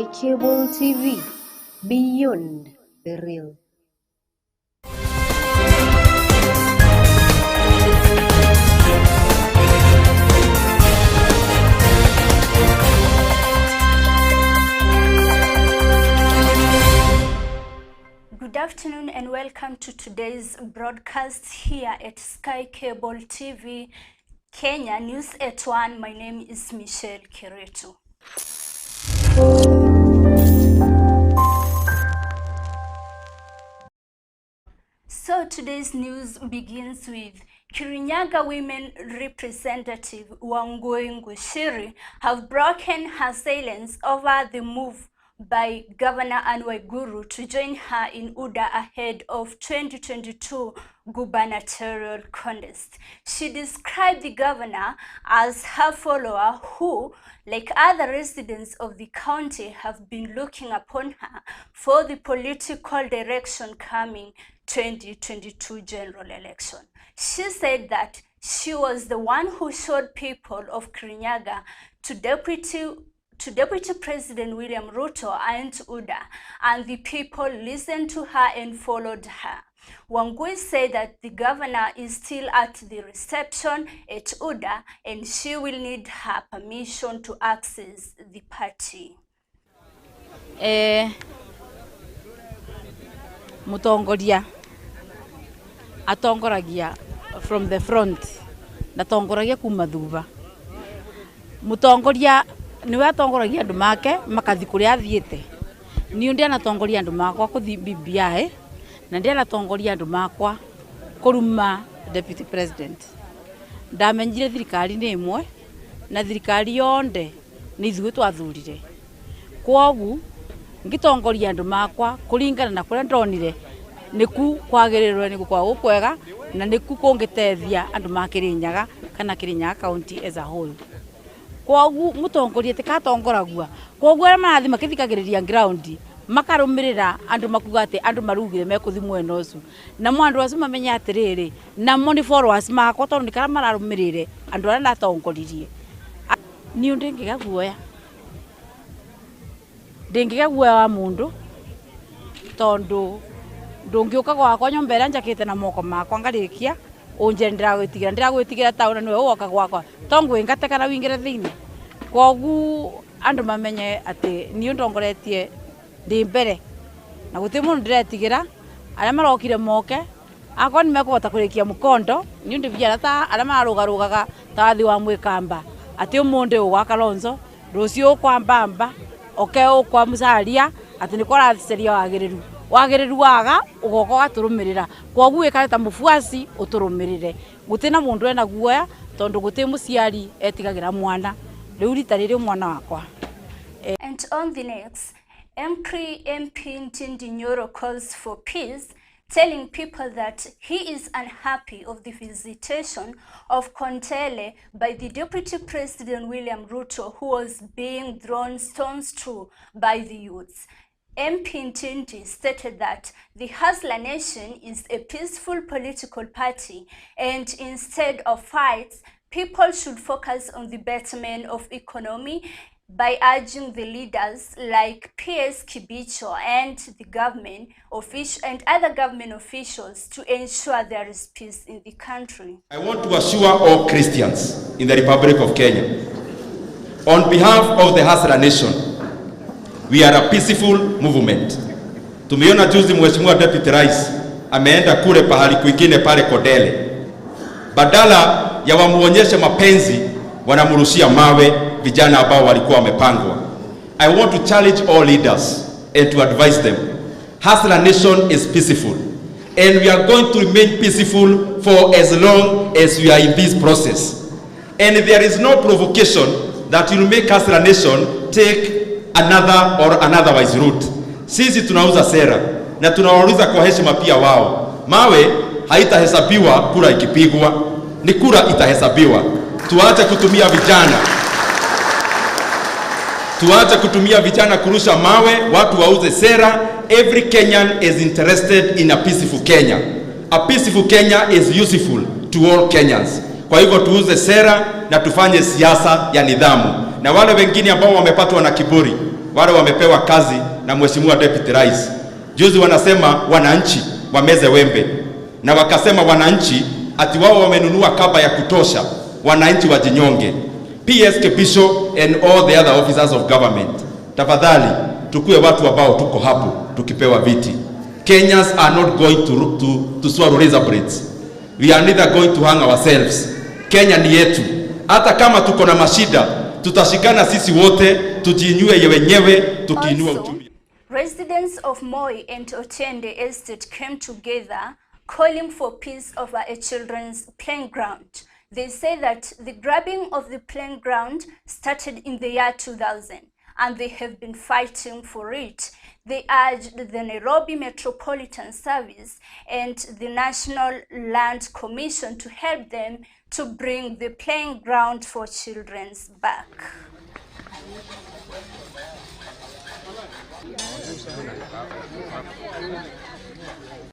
Sky Cable TV, beyond the real. Good afternoon and welcome to today's broadcast here at Sky Cable TV, Kenya News at 1. My name is Michelle Kireto. So today's news begins with Kirinyaga Women Representative Wangui Ngũchiri have broken her silence over the move by Governor Anne Waiguru to join her in UDA ahead of 2022 gubernatorial contest. She described the governor as her follower who, like other residents of the county, have been looking upon her for the political direction coming 2022 general election. She said that she was the one who showed people of Kirinyaga to Deputy President William Ruto and UDA, and the people listened to her and followed her. Wangui said that the governor is still at the reception at UDA and she will need her permission to access the party. Mutongoria atongoragia from the front ndatongoragia kuma thutha. Mutongoria niwe atongoragia andu make makathi kuria athiite. Ni ndi anatongoria andu makwa kuthi BBI na ndi anatongoria andu makwa kuruma Deputy President. Ndamenyire thirikari ni imwe na thirikari yonde ni ithuĩ twathurire. Kwoguo ngitongoria andu makwa kuringana na kuria ndonire niku kwagirirwe ni gukwa gukwega na niku kungitethia andu ma Kirinyaga kana Kirinyaga County as a whole. Kwoguo mutongoria tikatongoragua. Kwoguo aria marathi makithikagiriria ground makarumirira andu makuga ati andu marugire mekuthi mwena ucio namo andu acio mamenye atiriri namo ni followers makwa tondu ni kara mararumirire andu aria ndatongoririe. Ni ndingiga guoya, ndingiga guoya wa mundu tondu ndungiuka gwakwa nyumba iria njakite na moko makwa ngarikia unjire ndiragwitigira ndiragwitigira tauna niwe woka gwakwa tongwingate kana wingire thiini. Kwoguo andu mamenye ati ni ndongoretie ndi mbere na guti mundu ndiretigira aria marokire moke akorwo ni mekuhota kurikia mukondo ni ndi biara ta aria mararugarugaga ta wathi wa mwikamba ati umundi ugwa Kalonzo rucio ukwa Mbamba oke ukwa Musalia ati ni kwaratheria wagiriru wagiriru waga ugoka waturumirira. Kwoguo wikare ta mufuasi uturumirire guti na mundu ena guoya tondu guti muciari etigagira mwana riu rita riri mwana wakwa. And on the next, MP Ndindi Nyoro calls for peace, telling people that he is unhappy of the visitation of Kondele by the Deputy President William Ruto, who was being thrown stones to by the youths. MP Ndindi stated that the Hustler Nation is a peaceful political party and instead of fights, people should focus on the betterment of economy by urging the leaders like PS Kibicho and the government official and other government officials to ensure there is peace in the country. I want to assure all Christians in the Republic of Kenya, on behalf of the Hustler Nation, we are a peaceful movement. Tumeona juzi Mheshimiwa Deputy Rais ameenda kule pahali kwingine pale Kondele. Badala ya wamuonyeshe mapenzi, wanamrushia mawe vijana ambao walikuwa wamepangwa. I want to challenge all leaders and to advise them. Hustler Nation is peaceful and we are going to remain peaceful for as long as we are in this process. And there is no provocation that will make Hustler Nation take another or anotherwise route. Sisi tunauza sera na tunawauliza kwa heshima pia wao. Mawe haitahesabiwa kura ikipigwa, ni kura itahesabiwa. Tuache kutumia vijana. Tuache kutumia vijana kurusha mawe, watu wauze sera. Every Kenyan is interested in a peaceful Kenya. A peaceful Kenya is useful to all Kenyans. Kwa hivyo tuuze sera na tufanye siasa ya nidhamu. Na wale wengine ambao wamepatwa na kiburi, wale wamepewa kazi na Mheshimiwa Deputy Rais. Juzi wanasema wananchi wameze wembe, na wakasema wananchi ati wao wamenunua kaba ya kutosha, wananchi wajinyonge. PS Kipisho and all the other officers of government, tafadhali tukue watu ambao tuko hapo tukipewa viti. Kenyans are not going to swallow razor blades. We are neither going to hang ourselves. Kenya ni yetu. Hata kama tuko na mashida, tutashikana sisi wote, tujiinue wenyewe, tukiinua Also, uchumi. residents of Moi and Otiende Estate came together calling for peace over a children's playground. They say that the grabbing of the playground started in the year 2000 and they have been fighting for it. They urged the Nairobi Metropolitan Service and the National Land Commission to help them to bring the playground for children's back.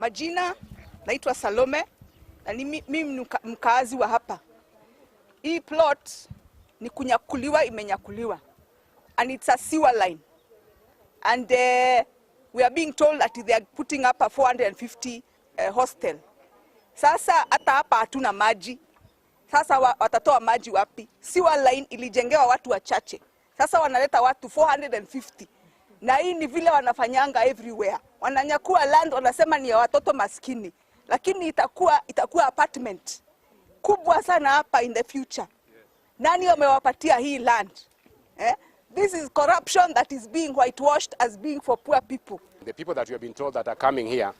Majina naitwa Salome na mimi ni mkaazi wa hapa. Hii plot ni kunyakuliwa, imenyakuliwa. And it's a sewer line. And we are being told that they are putting up a 450 hostel. Sasa hata hapa hatuna maji. Sasa watatoa maji wapi? Sewer line ilijengewa watu wachache. Sasa wanaleta watu 450. Na hii ni vile wanafanyanga everywhere. Wananyakua land, wanasema ni ya watoto maskini. Lakini itakuwa apartment kubwa sana hapa in the future. Nani wamewapatia hii land? This is corruption that is being whitewashed as being for poor people. The people that we have been told that are coming here,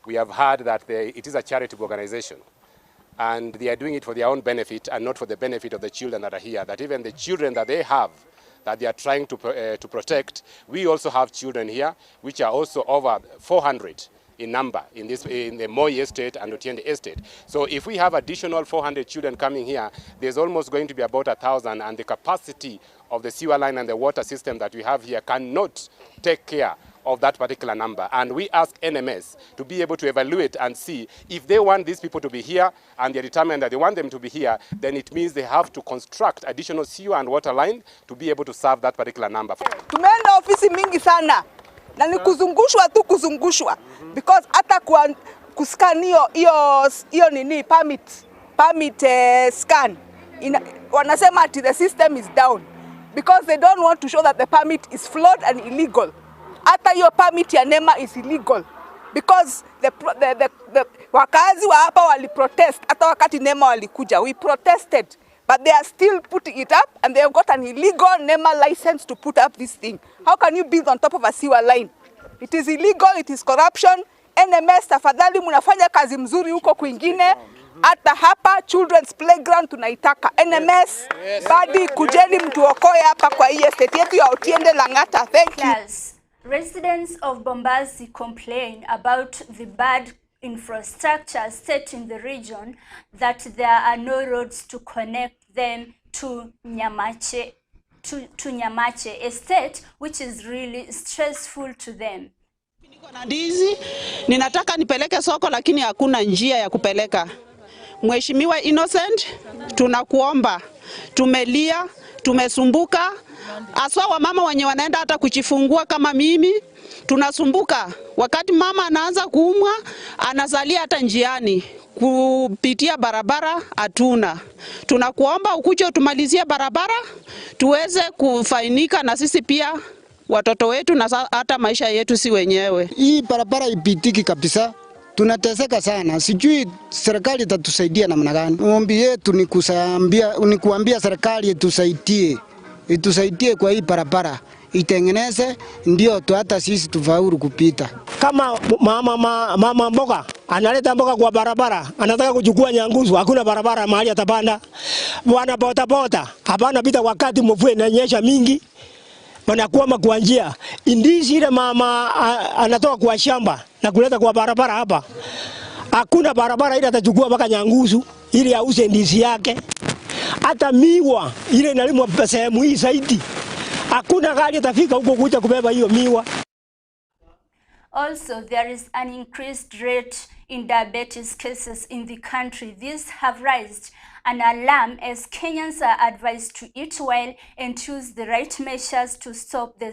we have heard that it is a charitable organization. And they are doing it for their own benefit and not for the benefit of the children that are here. That even the children that they have, that they are trying to protect, we also have children here, which are also over 400 in number in the Moi Estate and Otiende Estate. So if we have additional 400 children coming here, there's almost going to be about 1,000, and the capacity of the sewer line and the water system that we have here cannot take care of that particular number. And we ask NMS to be able to evaluate and see if they want these people to be here and they're determined that they want them to be here, then it means they have to construct additional sewer and water line to be able to serve that particular number. Tumeenda ofisi mingi sana na ni kuzungushwa tu, kuzungushwa. Because hata kuscan hiyo nini permit scan wanasema ati the system is down because they don't want to show that the permit is flawed and illegal. Hata hiyo permit ya NEMA is illegal because the wakazi wa hapa wali protest hata wakati NEMA walikuja, we protested, but they are still putting it up and they have got an illegal NEMA license to put up this thing. How can you build on top of a sewer line? It is illegal, it is corruption. NMS, tafadhali mnafanya kazi mzuri huko kwingine. Hata hapa children's playground tunaitaka. NMS, badi kujeni mtuokoe hapa kwa hii estate yetu ya Otiende Lang'ata. Thank you. Plus, residents of Bombasi complain about the bad infrastructure state in the region, that there are no roads to connect them to Nyamache, to Nyamache estate, which is really stressful to them. Niko na ndizi, ninataka nipeleke soko lakini hakuna njia ya kupeleka. Mheshimiwa Innocent, tunakuomba. Tumelia, tumesumbuka. Aswa wamama wenye wanaenda hata kujifungua kama mimi, tunasumbuka. Wakati mama anaanza kuumwa, anazalia hata njiani. Kupitia barabara hatuna. Tunakuomba ukuje utumalizie barabara tuweze kufainika na sisi pia watoto wetu na hata maisha yetu si wenyewe. Hii barabara ipitiki kabisa. Tunateseka sana. Sijui serikali itatusaidia namna gani. Ombi yetu ni kuambia serikali itusaidie. Itusaidie kwa hii barabara. Itengeneze ndio tu hata sisi tufaulu kupita. Kama mama mboga analeta mboga kwa barabara, anataka kuchukua Nyangusu, hakuna barabara mahali atapanda. Bwana bota bota, hapana pita wakati mvua inanyesha mingi. Wanakwama kwa njia. Ndizi ile mama anatoka kwa shamba na kuleta kwa barabara hapa. Hakuna barabara ile atachukua mpaka Nyangusu ili auze ndizi yake. Hata miwa ile inalimwa sehemu hii zaidi. Hakuna gari itafika huko kuja kubeba hiyo miwa. Also, there is an increased rate in diabetes cases in the country. These have raised an alarm as Kenyans are advised to eat well and choose the right measures to stop the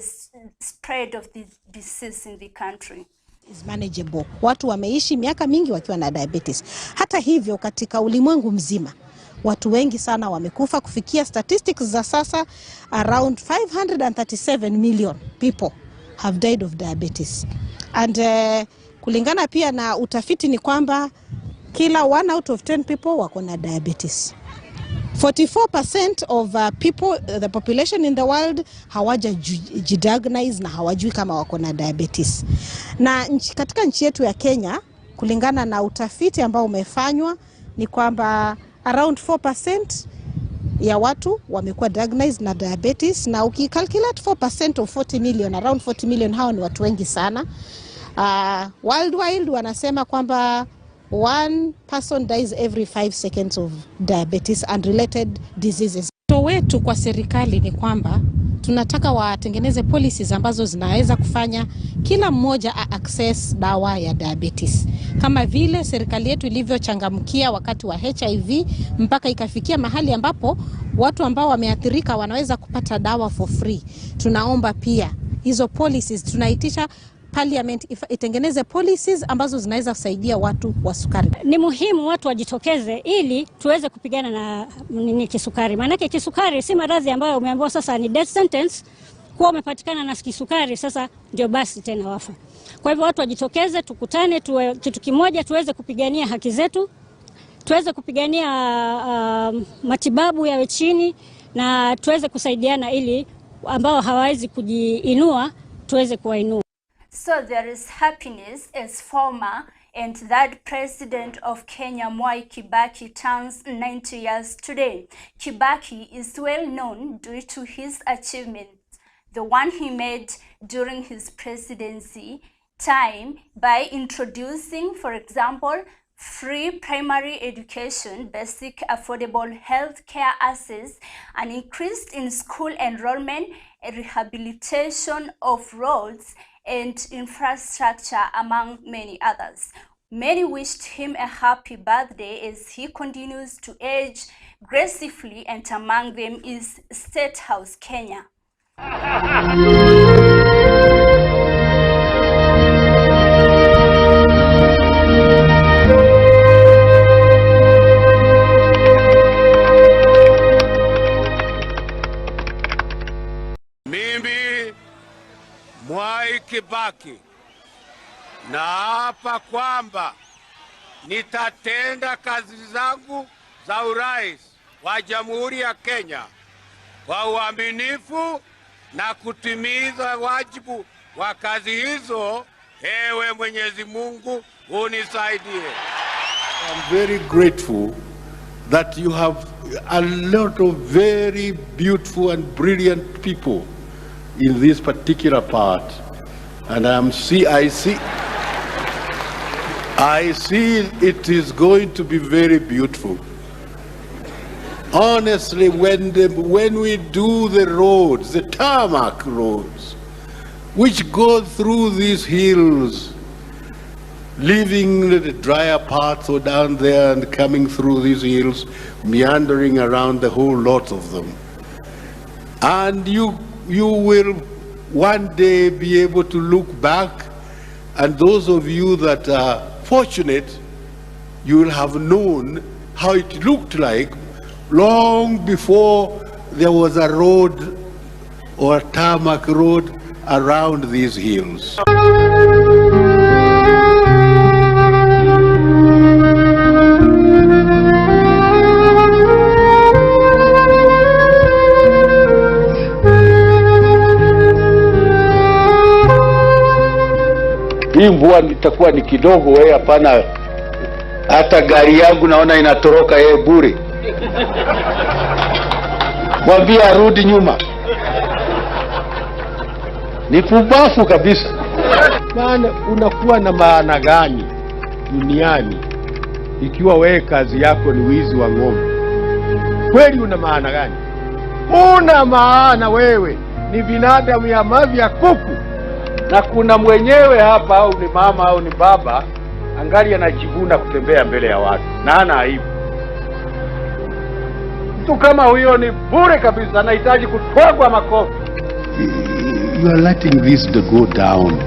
spread of the disease in the country. Is manageable. Watu wameishi miaka mingi wakiwa na diabetes. Hata hivyo, katika ulimwengu mzima watu wengi sana wamekufa. Kufikia statistics za sasa, around 537 million people have died of diabetes. And kulingana pia na utafiti ni kwamba kila 1 out of 10 people wako na diabetes. 44% of people, the population in the world, hawajajidiagnose na hawajui kama wako na diabetes. Na katika nchi yetu ya Kenya, kulingana na utafiti ambao umefanywa ni kwamba around 4% ya watu wamekuwa diagnosed na diabetes, na ukicalculate 4% of 40 million, around 40 million, hao ni watu wengi sana. Worldwide wanasema kwamba 1 person dies every 5 seconds of diabetes and related diseases. Wito wetu kwa serikali ni kwamba tunataka watengeneze policies ambazo zinaweza kufanya kila mmoja a access dawa ya diabetes, kama vile serikali yetu ilivyochangamkia wakati wa HIV mpaka ikafikia mahali ambapo watu ambao wameathirika wanaweza kupata dawa for free. Tunaomba pia hizo policies, tunaitisha Parliament itengeneze policies ambazo zinaweza kusaidia watu wa sukari. Ni muhimu watu wajitokeze ili tuweze kupigana na nini kisukari. Maanake kisukari si maradhi ambayo umeambiwa sasa ni death sentence, kuwa umepatikana na kisukari sasa ndio basi tena wafa. Kwa hivyo watu wajitokeze, tukutane, tuwe kitu kimoja, tuweze kupigania haki zetu, tuweze kupigania matibabu yawe chini, na tuweze kusaidiana ili ambao hawawezi kujiinua tuweze kuwainua. So there is happiness as former and third president of Kenya, Mwai Kibaki, turns 90 years today. Kibaki is well known due to his achievements, the one he made during his presidency time by introducing, for example, free primary education, basic affordable health care access, an increase in school enrollment, a rehabilitation of roads and infrastructure, among many others. Many wished him a happy birthday as he continues to age gracefully, and among them is State House Kenya. Mimi Mwai Kibaki naapa kwamba nitatenda kazi zangu za urais wa Jamhuri ya Kenya kwa uaminifu na kutimiza wajibu wa kazi hizo. Ewe Mwenyezi Mungu unisaidie. I'm very grateful that you have a lot of very beautiful and brilliant people in this particular part, and I see it is going to be very beautiful. Honestly, when we do the roads, the tarmac roads, which go through these hills, leaving the drier parts or down there and coming through these hills, meandering around the whole lot of them. And you will one day be able to look back, and those of you that are fortunate, you will have known how it looked like long before there was a road or a tarmac road around these hills. Hii mvua itakuwa ni kidogo, wewe hapana. Hata gari yangu naona inatoroka yeye bure. Mwambie arudi nyuma. Ni pumbafu kabisa. Maana unakuwa na maana gani duniani ikiwa wewe kazi yako ni wizi wa ng'ombe? Kweli una maana gani? Una maana wewe ni binadamu ya mavi ya kuku. Na kuna mwenyewe hapa, au ni mama au ni baba, angali anajivuna kutembea mbele ya watu na hana aibu. Mtu kama huyo ni bure kabisa, anahitaji kutwagwa makofi. You are letting this to go down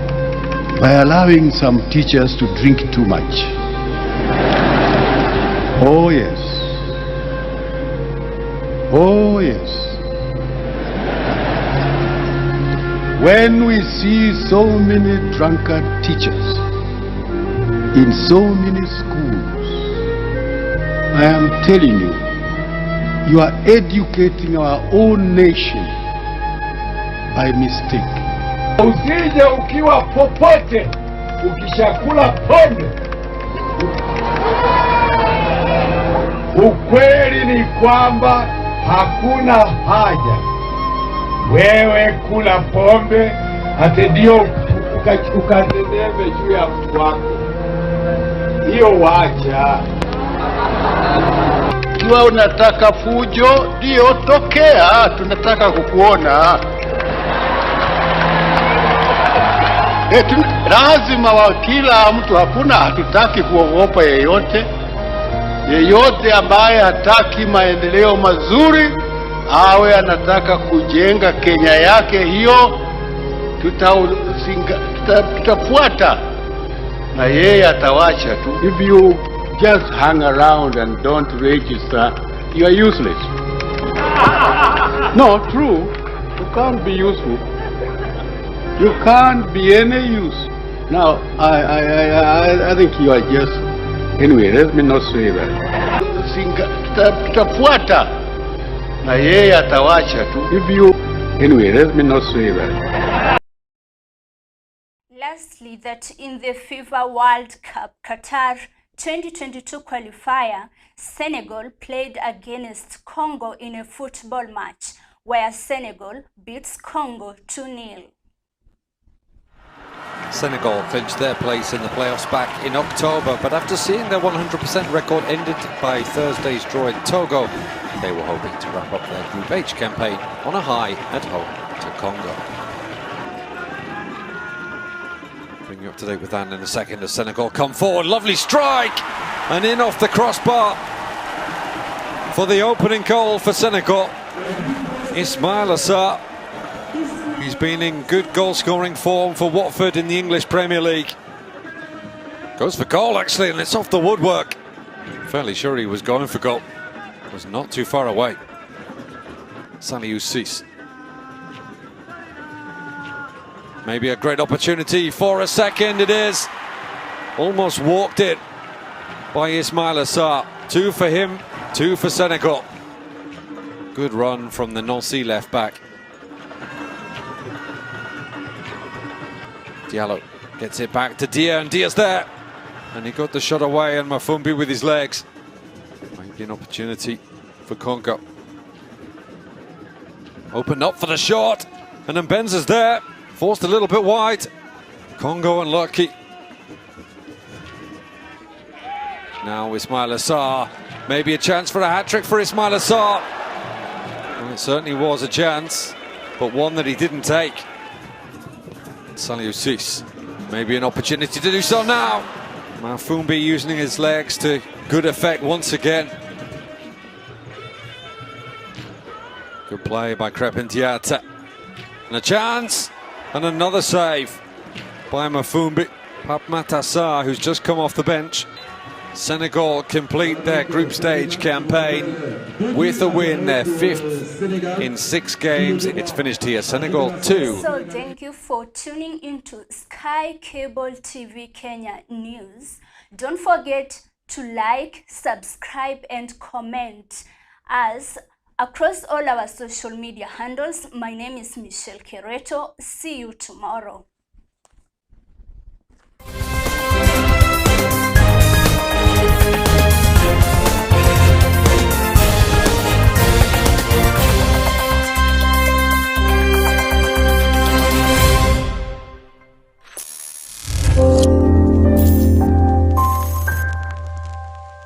by allowing some teachers to drink too much. Oh yes. Oh yes. When we see so many drunkard teachers in so many schools, I am telling you, you are educating our own nation by mistake. Usije ukiwa popote ukishakula pombe. Ukweli ni kwamba hakuna haja wewe kula pombe ati ndio ukateneme juu ya mtu wako. Hiyo wacha. Ikiwa unataka fujo, ndio tokea, tunataka kukuona. Lazima wa kila mtu, hakuna, hatutaki kuogopa yeyote. Yeyote ambaye hataki maendeleo mazuri, awe anataka kujenga Kenya yake, hiyo tutafuata na yeye atawacha tu. If you just hang around and don't register, you are useless. No, true. You can't be useful. You can't be any use. Now, I think you are just... Anyway, let me not say that. Tutafuata na yeye atawacha tu. If you... Anyway, let me not say that. Lastly, that in the FIFA World Cup Qatar 2022 qualifier, Senegal played against Congo in a football match where Senegal beats Congo 2-0. Senegal clinched their place in the playoffs back in October, but after seeing their 100% record ended by Thursday's draw in Togo, they were hoping to wrap up their Group H campaign on a high at home to Congo. Bring you up to date with that in a second as Senegal come forward. Lovely strike! And in off the crossbar for the opening goal for Senegal. Ismaila Sarr. He's been in good goal-scoring form for Watford in the English Premier League. Goes for goal, actually, and it's off the woodwork. Fairly sure he was going for goal. Was not too far away. Saliou Ciss. Maybe a great opportunity for a second. It is. Almost walked it by Ismaila Sarr. 2 for him, 2 for Senegal. Good run from the Nancy left back. Diallo gets it back to Dia, and Dia's there. And he got the shot away, and Mafumbi with his legs. Might be an opportunity for Congo. Opened up for the shot, and Mbenza's there. Forced a little bit wide. Congo unlucky. Now Ismaila Sarr. Maybe a chance for a hat-trick for Ismaila Sarr. Well, it certainly was a chance, but one that he didn't take. Saliou Ciss, maybe an opportunity to do so now. Mafumbi using his legs to good effect once again. Good play by Krépin Diatta. And a chance, and another save by Mafumbi. Pape Matar Sarr, who's just come off the bench. Senegal complete their group stage campaign with a win, their 5th in 6 games. It's finished here, Senegal 2. So thank you for tuning into SkyCable TV Kenya News. Don't forget to like, subscribe and comment us across all our social media handles. My name is Michelle Kereto. See you tomorrow.